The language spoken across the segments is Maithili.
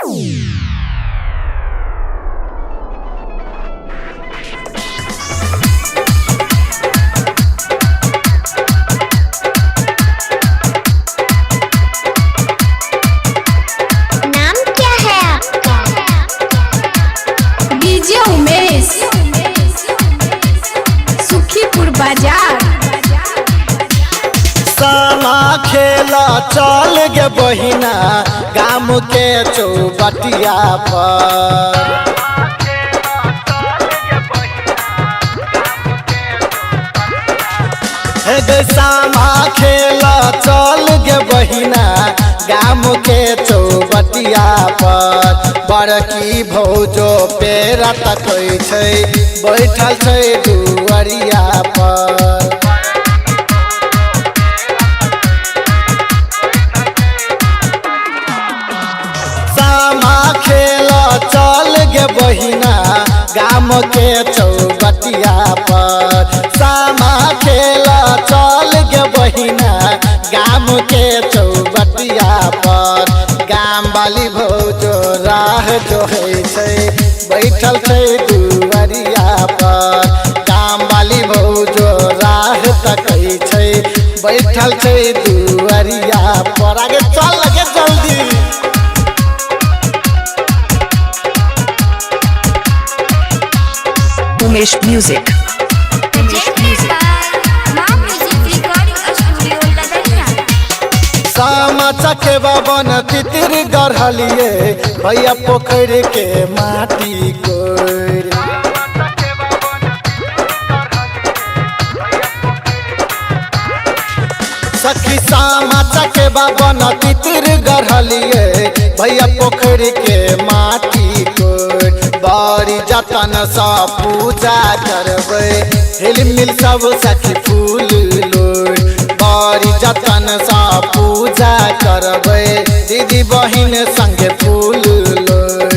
नाम क्या है आपका? डीजे उमेश, सुखीपुर बाजार। सामा खेला चल गे बहिना गाम के चौबटिया पर। हे गे सामा खेला चल गे बहिना गाम के चौबटिया पर। बड़की भौजो पेरा तकै छै बैठल छै दुअरिया पर। सामा खेल चल गे बहिना गाम के चौबटिया पर। सामा खेल चल गे बहिना गाम के चौबटिया पर। गाम वाली भौजो राह जोहै छै बैठल छै दुअरिया पर। गाम वाली भौजो राह तकै छै बैठल छै दुअरिया पर। आगे चल गे जल्दी। Umesh Music. Presented by Maa Music Recording Studio, Ladania. Sama Chakeva बन तितिर गढ़लिए भैया पोखर के माटी कोर। सखी सामा चकेबा बन तितिर गढ़लिए भैया पोखर के माटी कोर। बड़ी जतन सँ पूजा करबै हिलमिल सब सखी फूल लोर। बड़ी जतन सँ पूजा करबै दीदी बहिन संगे फूल लोर।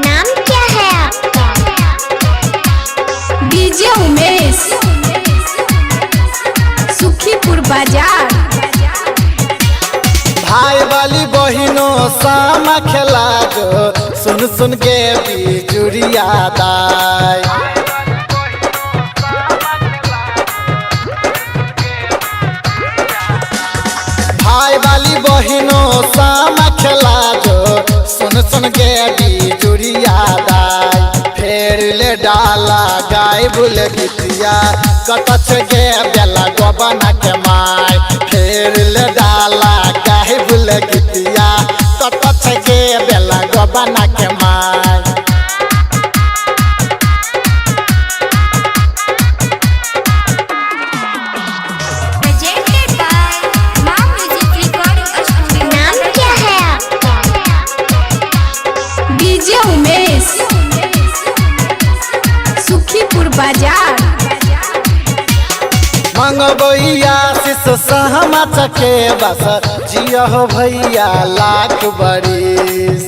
नाम क्या है आपका? डीजे उमेश, सुखीपुर बाजार। भाई वाली बहिनो सामा खेला जो सुन सुन के बिजुरिया दाई। भाई वाली बहिनो सामा खेला जो सुन सुन के बिजुरिया दाई। फेर ले डाला गाय बुल गीतिया कतछ गे बेला गोबना के माय। फेर ले डाला गाय बुल गीतिया कतछ गे बेला गोबना के my. Presented by Maa Music Recording Studio. नाम क्या है आपका? डीजे उमेश, सुखीपुर बाजार। मंगबैया आशीष सहमा चके बस जिया हो भैया लाख बरिस।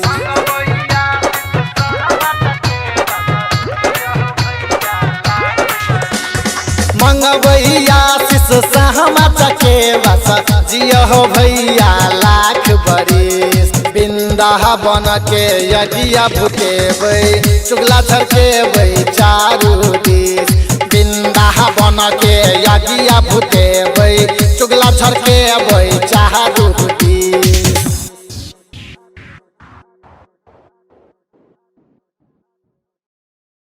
मंगबैया आशीष सहमा चके बस जिया हो भैया लाख बरिस। बिंदा बन के यज्ञ भुकेबै चुगला झरकेबै चारू दिस। बिंदा बन के यज्ञ भुकेबै चुगला झरकेबै चारू